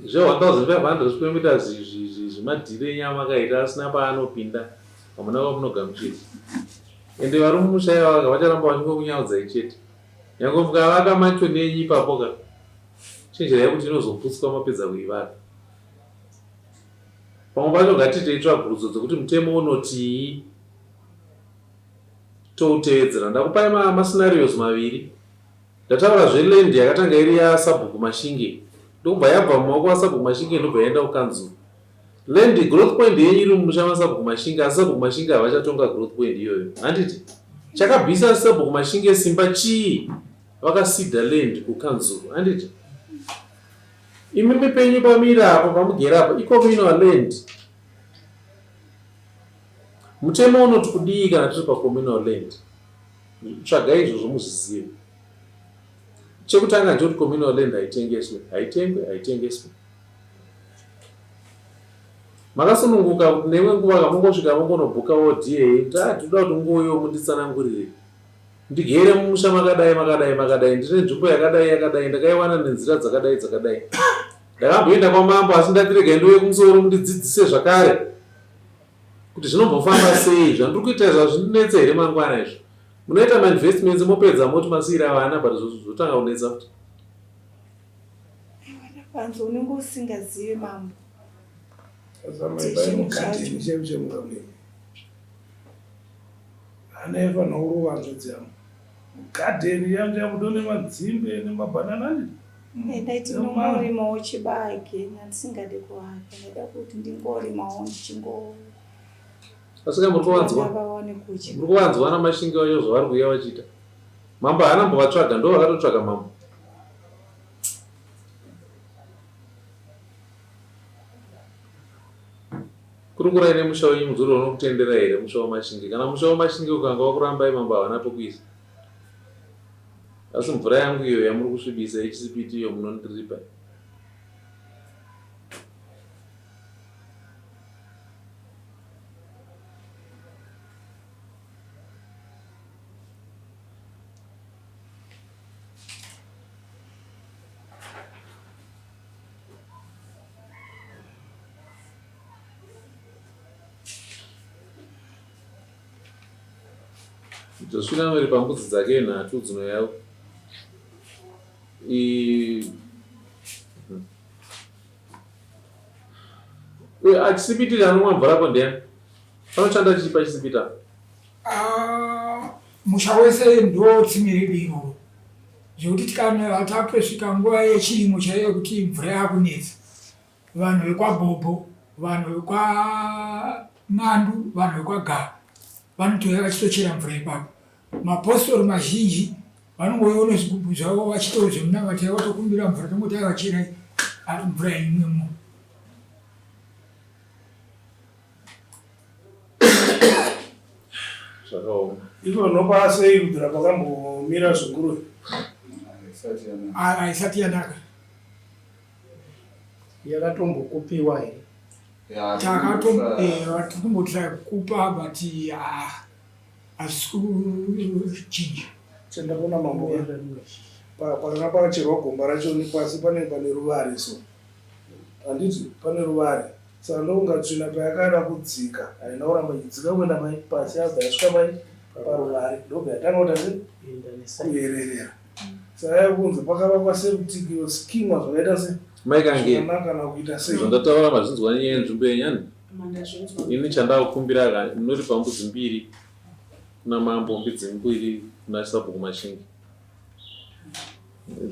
Speaker 6: Zve 1500 square meters izvi zvimadhiri enyu amakaita asina paanopinda hamuna kwamunogamuchira. Ende vari mumusha ivava vacharamba vachingokunyaudzai chete. Nyangwe mukavaka mansion yenyu ipapo ka chenjerai kuti inozoputswa mapedza kuivaka. Pamwe pacho ngatiitei tsvagurudzo dzekuti mutemo unotii toutevedzera. Ndakupai mascenarios maviri. Ndataura zveland yakatanga iri yasabhuku Mashinge ndokubva yabva mumaoko asabhuku Mashinge ndobva yaenda kukanzuru. Land growth point yenyu iri mumusha masabhuku Mashinge asi sabhuku Mashinge havachatonga growth point iyoyo. Handiti? Chakabvisa sabhuku Mashinge simba chii? Vakasida land kukanzuru. Handiti? Imimi penyu pamira apo pamugere apo icommunal land. Mutemo unoti kudii kana tiri pacommunal land? Tsvagai izvozvo muzvizive. Chekutanga ndechekuti communal land haitengeswe, haitengwe, haitengeswe. Makasununguka kuti neimwe nguva kamungosvika mongonobhuka wo DA kuti ah tinoda kuti ungouyewo munditsanangurire. Ndigere mumusha makadai makadai makadai ndine nzvimbo yakadai yakadai ndakaiwana nenzira dzakadai dzakadai. Ndakamboenda kwamambo asi ndati regai ndiuye kumusoro mundidzidzise zvakare kuti zvinombofamba sei zvandiri kuita izvo hazvindinetse here mangwana izvo. Munoita mainvestments mopedza moti masiira vana but zvotanga kunetsa futi.
Speaker 5: Panzi unenge usingazive mambo.
Speaker 2: Hana yaifanira kurova hanzvadzi yangu. Mugadheni yangu yakudo nemadzimbe nemabhanana.
Speaker 5: Ndaiti ndingorimawo chibage ndisingade kuhaka ndaida kuti ndingorimawo ndichingo
Speaker 6: Asika muri kuvanzwa? Muri kuvanzwa ana Mashinge vacho zvavari kuuya vachiita. Mambo haana mbovatsvaga ndo vakatotsvaga mambo. Kurukurai nemusha wenyu mudzuri unokutendera here musha waMashinge. Kana musha waMashinge ukanga wakurambai mambo havana pekuisa. Asi mvura yangu iyo yamuri kusvibisa yechisipiti iyo munondiripa. Dzosvina anori pambudzi dzake nhatu dzinoya Uyo achisipitira anomwa mvura apo ndiyani? Panoshanda chii pachisipita?
Speaker 3: Ah, musha wese ndo tsime redu iroro zvekuti tikana takutosvika nguva yechirimo chaiyo yekuti mvura yakunetsa vanhu vekwaBhobho vanhu vekwaNgandu vanhu vekwaGava vanotouya vachitochera mvura ipapo mapostori mazhinji vanongouyawo nezvigubhu zvavo vachitawo zvemunamato yavo tokumbira mvura tongoti aiwa cherai mvura imwemo
Speaker 6: Zvakaoma.
Speaker 2: Iko unopa sei kubvira pakambomira zvenguruve?
Speaker 3: Haisati yanaka.
Speaker 4: Yakatombokupiwa here?
Speaker 3: Takatombotraya kukupa but ah, hazvisi kuchinja.
Speaker 2: Chandakaona mambo pakanga pakacherwa gomba racho nepasi pane pane ruvare so handiti pane ruvare Saka ndokunga tsvina payakada kudzika haina kuramba ichidzika kuenda mai pasi yabva yasvika mai paruvare ndobva yatanga kuita se kuyererera. Saka yakunzi pakavakwa septic yoskimwa zvakaita se
Speaker 6: Mai Kange,
Speaker 2: zvakanaka kana kuita sei.
Speaker 6: Zvandataura mazvinzwa nenyaya yenzvimbo yenyu ani? Ini chandakukumbira ka munoripa mbudzi mbiri kuna mambo mbidzi mbiri kuna sabhuku Mashingi.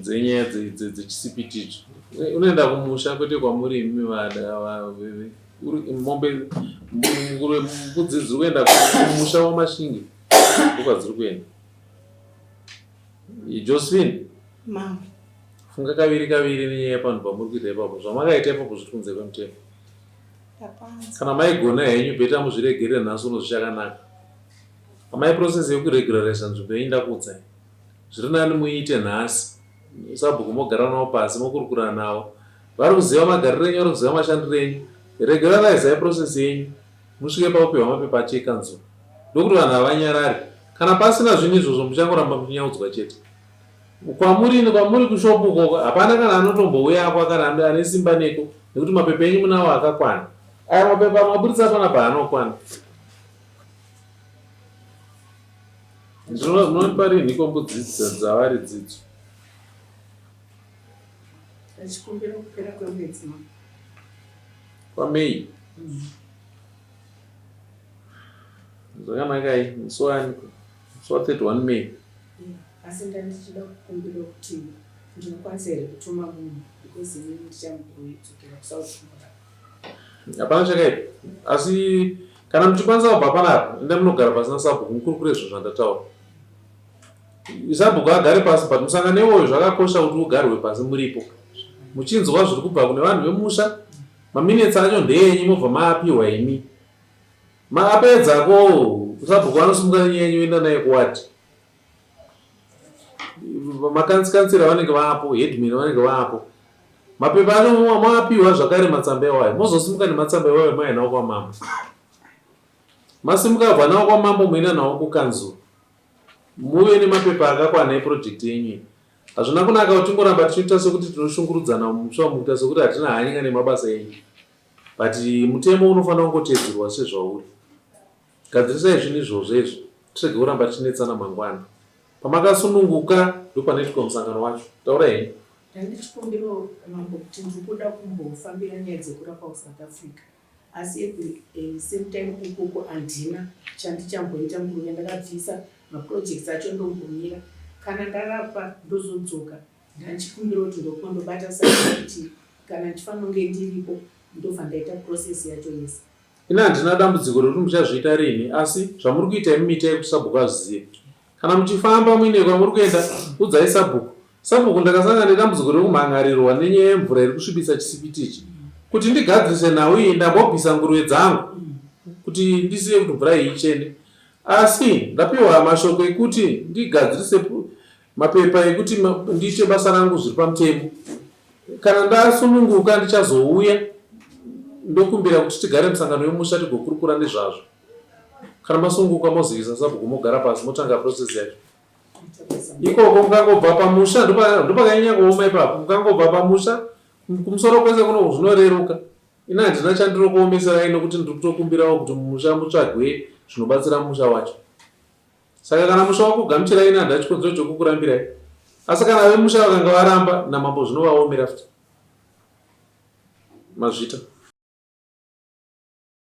Speaker 6: Dzenyaya dzechisipiti icho. Unoenda kumusha kwete kwamuri imi mombe nguruve mbudzi dziri kuenda kumusha waMashingi ndokwadziri kuenda. Josephine.
Speaker 5: Mama.
Speaker 6: Funga kaviri kaviri nenyaya yepanhu pamuri kuita ipapo. Zvamakaita ipapo zviri kunze kwemutemo. Kana maigona henyu beta muzviregerere nhasi uno zvichakanaka. Amai process yekuregularisa nzvimbo yenyu ndakuudzai. Zviri nani muiite nhasi. Sabhuku mogara navo pasi mokurukura navo. Vari kuziva magariro enyu, vari kuziva mashandiro enyu. Regularizai process yenyu musvike pakupihwa mapepa acho ekanzuru. Ndokuti vanhu havanyarare. Kana pasina zvinhu izvozvo muchangoramba muchinyaudzwa chete. Kwamuri ini kwamuri kushop ukoko hapana kana anotombouyako kana ane simba neko nekuti mapepa enyu munawo akakwana. Aya mapepa amaburitsa panapa haanokwana. Munoti rinhiko mbudzi dzavari dzidzo?
Speaker 4: Achikumbira kupera kwemwedzi ma.
Speaker 6: KwaMay. Zvakanakai musi wani? Musi wa 31 May.
Speaker 4: Asi ndandichida kukumbira kuti ndinokwanisa here kutuma munhu because inini ndichambodzokera kuSouth Africa.
Speaker 6: Hapana chakaipa asi kana muchikwanisa kubva panapa enda munogara pasina sabhuku mukurukure zvinhu zvandataura. Sabhuku agare pasi but musangano iwoyo zvakakosha kuti ugarwe pasi muripo muchinzwa zviri kubva kune vanhu vemusha maminetsi acho ndeenyu mobva maapiwa imi maapedza ko sabhuku anosimuka nenyaya yenyu oenda naye kuwadi makanzikansira vanenge vaapo headman vanenge vaapo mapepa acho maapiwa zvakare matsamba iwayo mozosimuka nematsamba iwayo maenda nawo kwamambo masimuka abva nawo kwamambo moenda nawo kukanzuru muve nemapepa akakwana eproject yenyu iyi hazvina kunaka kuti tingoramba tichiita sekuti tinoshungurudzana mumusha umu kuita sekuti hatina hanyika nemabasa enyu but mutemo unofanira kungotedzerwa sezvauri Gadzirisai zvinhu izvozvo izvo tirege kuramba tichinetsana mangwana. Pamakasununguka ndopanoitwa musangano wacho. Taurai henyu.
Speaker 4: Ndandichikumbirawo mambo kuti ndiri kuda kumbofambira nyaya dzekurapa kuSouth Africa asi at the same time ukoko handina chandichamboita nguruve ndakabvisa maprojects acho ndombomira kana ndarapwa ndozodzoka ndandichikumbira kuti ndokondobata saka kuti kana ndichifanira kunge ndiripo ndobva ndaita process yacho yese.
Speaker 6: Ini handina dambudziko rekuti muchazviita rinhi asi zvamuri kuita imi itai kuti sabhuku azvizive. Kana muchifamba muine kwamuri kuenda udzai sabhuku. Sabhuku ndakasangana nedambudziko rekumhan'arirwa nenyaya yemvura iri kusvibisa chisipiti ichi. Kuti ndigadzirise nhau iyi ndambobvisa nguruve dzangu kuti ndisiye kuti mvura iyi ichene. Asi ndapiwa mashoko ekuti ndigadzirise mapepa ekuti ndiite basa rangu zviri pamutemo. Kana ndasununguka ndichazouya ndokumbira kuti tigare musangano wemusha tigokurukura nezvazvo. Kana masununguka mozivisa sabhuku mogara pasi motanga process yacho. Ikoko mukangobva pamusha ndopakanyanya kuoma ipapo. Mukangobva pamusha kumusoro kwese kuno zvinoreruka. Ini handina chandinokuomeserai nokuti ndiri kutokumbirawo kuti mumusha mutsvagwe zvinobatsira musha wacho. Saka kana musha wakugamuchirai ini handina chikonzero chokukurambirai. Asi kana vemusha vakanga varamba namambo zvinovaomera futi. Mazvita.